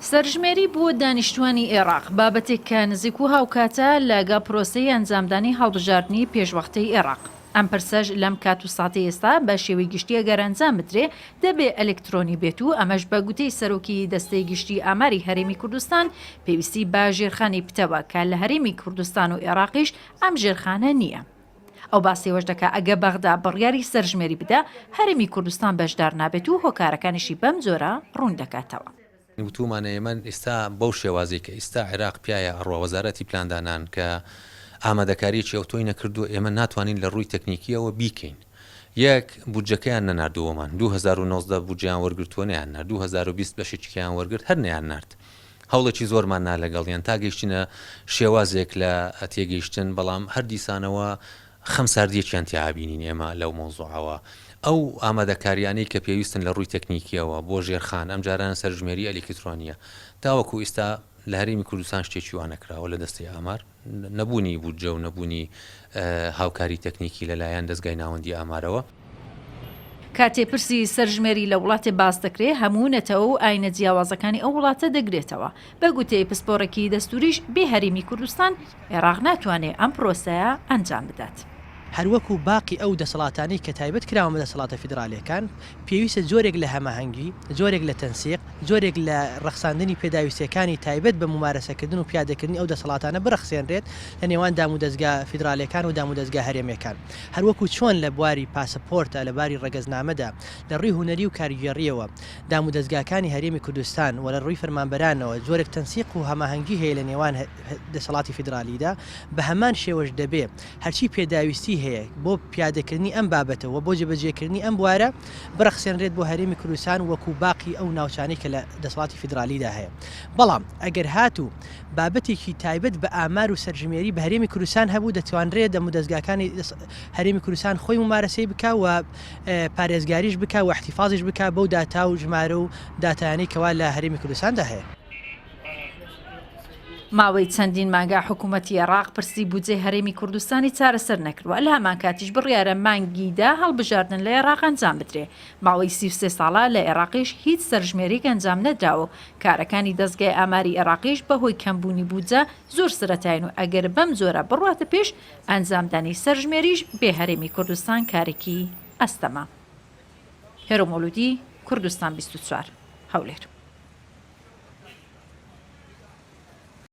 سەرژمێری بۆ دانیشتوانی ئێراق بابەتێک کە نزیک و هاوکاتە لەگەڵ پرۆسەی ئەنجامدانی هەڵبژاردنی پێشوەختەی ئێراق. ئەم پرسەش لەم کات و ساتەی ئێستا بە شێوەی گشتی ئەگەر ئەنجام بدرێ دەبێ ئەلکترۆنی بێت و ئەمەش بە گوتەی سەرۆکی دەستەی گشتی ئاماری هەرێمی کوردستان پێویستی بە ژێرخانی پتەوە کە لە هەرێمی کوردستان و ئێراقیش ئەم ژێرخانە نییە. ئەو باسی ئەوەش دەکا ئەگە بەغدا بڕیاری سەرژمێری بدا هەرێمی کوردستان بەشدار نابێت و هۆکارەکانیشی بەم جۆرە ڕوون دەکاتەوە. وتوومانە ئێمە ئیستا بەو شێوازەی کە ئیستا عێراق پیایا ئەڕوا وەزارەتی پلاندانان کە ئامادەکارییەکی ئەوتۆی نەکردووە ئێمە ناتوانین لە ڕووی تەکنیکییەوە بیکەین. یەک، بودجەکەیان نەناردووەمان، 2019 بودجەیان وەرگرتووە نەیاننارد، 2020 بەشێکیان وەرگرت هەر نەیاننارد. هەوڵێکی زۆرمان نا لەگەڵیان تا گەیشتینە شێوازێک لە تێگەیشتن، بەڵام هەر دیسانەوە خەم ساردیەکیان تیا ئەبینین ئێمە لەو مەوزوعەوە. ئەو ئامادەکاریانەی کە پێویستن لە ڕووی تەکنیکیەوە بۆ ژێرخان، ئەمجارەیان سەرژمێری ئەلیکترۆنیە. تاوەکو ئیستا لە هەرێمی کوردستان شتێکی وا نەکراوە لە دەستەی ئامار. نەبوونی بودجە و نەبوونی هاوکاری تەکنیکی لە لایەن دەزگای ناوەندی ئامارەوە. کاتێ پرسی سەرژمێری لە وڵاتێ باس دەکرێ، هەموو نەتەوە و ئاینە جیاوازەکانی ئەو وڵاتە دەگرێتەوە. بە گوتەی پسپۆڕێکی دەستووریش، بێ هەرێمی کوردستان، عێراق ناتوانێ ئەم پرۆسەیە ئەنجام بدات. هەروەکو باقی ئەو دەسەڵاتانەی کە تایبەت کراون بە دەسەڵاتە فیدرالیەکان، پێویستە جۆرێک لە هەماهەنگی، جۆرێک لە تەنسیق، جۆرێک لە ڕەخساندنی پێداویستیەکانی تایبەت بە مومارەسەکردن و پیادەکردنی ئەو دەسەڵاتانە بڕەخسێنرێت لە نێوان دامودەزگا فیدرالیەکان و دامودەزگا هەرێمیەکان. هەروەکو چۆن لە بواری پاسەپۆرتە، لە باری ڕەگەزنامەدا، لە ڕووی هونەری و کارگێڕیەوە دامودەزگاکانی هەرێمی کوردستان و لە ڕووی فەرمانبەرانەوە جۆرێک تەنسیق و هەماهەنگی هەیە لە نێوان دەسەڵاتی فیدرالیدا، بە هەمان شێوەش دەبێ هەرچی پێداویستی هەیە بۆ پیادەکردنی ئەم بابەتە و بۆ جێبەجێکردنی ئەم بوارە بڕەخسێنرێت بۆ هەرێمی کوردستان وەکو باقی ئەو ناوچانەی کە لە دەسەڵاتی فیدرالیدا هەیە. بەڵام ئەگەر هاتوو بابەتێکی تایبەت بە ئامار و سەرژمێری بە هەرێمی کوردستان هەبوو دەتوانرێت دەمودەزگاکانی هەرێمی کوردستان خۆی مومارەسەی بکا و پارێزگاریش بکا و ئیحتیفازیش بکا بەو داتا و ژمارە و داتایانەی کەوا لە هەرێمی کوردستاندا هەیە. ماوەی چەندین مانگە حکوومەتی عێراق پرسی بودجەی هەرێمی کوردستانی چارەسەر نەکردووە، لە هەمانکاتیش بڕیارە مانگی دە هەڵبژاردن لە عێراق ئەنجام بدرێ، ماوەی 33 ساڵە لە عێراقیش هیچ سەرژمێریک ئەنجام نەدراوە و کارەکانی دەزگای ئاماری عێراقیش بەهۆی کەمبوونی بودجە زۆر سەرەتایین و ئەگەر بەم جۆرە بڕواتە پێش ئەنجامدانی سەرژمێریش بێ هەرێمی کوردستان کارێکی ئەستەمە. هێرۆ مەولودی، کوردستان 24، هەولێر.